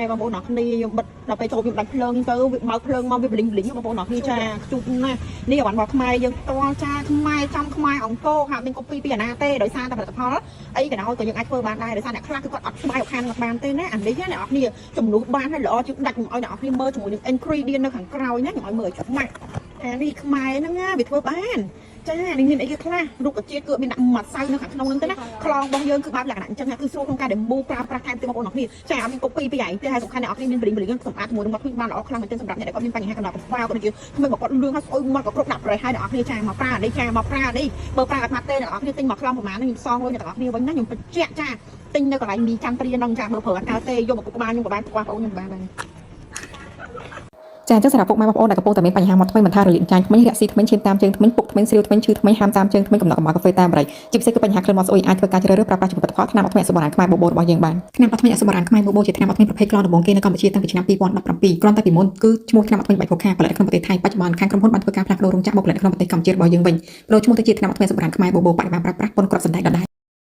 បងប្អូនអរគ្នាខ្ញុំបិទដល់ពេលចូលខ្ញុំដាច់ភ្លើងទៅវាបើកភ្លើងមកវាបលីងបលីងបងប្អូនអរគ្នាចាខ្ជុបណាស់នេះអវ៉ាន់របស់ខ្មែរយើងផ្ទាល់ចាខ្មែរចំខ្មែរអង្គរហាក់មាន copy ពីអាណាទេដោយសារតែផលិតផលអីក៏ដោយក៏យើងអាចធ្វើបានដែរដោយសារអ្នកខ្លះគឺគាត់អត់ស្បាយខាងអត់បានទេណាអានេះណាអ្នកនរគ្នាចំនួនបានហើយល្អជាងដាច់ខ្ញុំឲ្យអ្នកនរគ្នាមើលជាមួយនឹង ingredient នៅខាងក្រោយណាខ្ញុំឲ្យមើលឲ្យច្បាស់អានេះខ្មែរហ្នឹងណាវាធ្វើបានចានេះមានអីគេខ្លះរុក្ខជាតិគឺមានដាក់ម្សៅនៅខាងក្នុងហ្នឹងទេណាខ្លងរបស់យើងគឺបែបលក្ខណៈអញ្ចឹងគឺស្រួលក្នុងការដែលមូប្រើប្រាស់ថែមទៀតបងប្អូនអរគ្នាចាអត់មាន copy ពីឯងទេហើយសំខាន់អ្នកនរគ្នាមានបលីងបលីងសម្អាតជាមួយនឹងមាត់ធ្មេញបានល្អខ្លាំងមែនទែនសម្រាប់អ្នកដែលគាត់មានបញ្ហាកណ្ដោកក្បាលក៏ដូចជាធ្មេញរបស់គាត់លឿងហើយស្អុយមាត់ក៏គ្រប់ដាក់ប្រេះហើយអ្នកនរគ្នាចាមកប្រើនេះចាមកប្រើនេះបើប្រើអត់ម៉ាត់ទេអ្នកនរគ្នាទិញមកខ្លងប្រហែលហ្នឹងខ្ញុំសងលុយអ្នកនរគ្នាវិញណាខ្ញុំបញ្ជាក់ចាទិញនៅកន្លែងមីចន្ទ្រាហ្នឹងចាមើលប្រើអត់កើតទេយកមកគប់ក្បាលខ្ញុំក៏បានខ្វះបងខ្ញុំបានដែរ ចាអញ្ចឹងសម្រាប់ពុកម៉ែបងប្អូនដែលកំពុងតែមានបញ្ហាមាត់ធ្មេញមិនថារលាកចាញ់ធ្មេញរាក់ស៊ីធ្មេញឈាមតាមជើងធ្មេញពុកធ្មេញស្រាវធ្មេញឈឺធ្មេញហាមតាមជើងធ្មេញកំណត់កំបោរកាហ្វេតាមបរិយជាពិសេសគឺបញ្ហាក្លិនមាត់ស្អុយអាចធ្វើការជ្រើសរើសប្រើប្រាស់ជាផលិតផលថ្នាំអត់ធ្មេញអសុបរានខ្មែរបូបូរបស់យើងបានថ្នាំអត់ធ្មេញអសុបរានខ្មែរបូបូជាថ្នាំអត់ធ្មេញប្រភេទក្លងដំបូងគេនៅកម្ពុជាតាំងពីឆ្នាំ2017គ្រាន់តែពីមុនគឺឈ្មោះថ្នាំអត់ធ្មេញបាច់កូខាផលិតក្នុងប្រទេសថៃបច្ចុប្បន្នខាងក្រុមហ៊ុនបានធ្វើការផ្លាស់ប្ដូររោងចក្រមកផលិតក្នុងប្រទេសកម្ពុជារបស់យើងវិញប្ដូរឈ្មោះទៅជាថ្នាំអត់ធ្មេញអសុបរានខ្មែរបូបូបរិមាណប្រើប្រាស់ប៉ុនគ្រាប់សណ្តែកដដែល។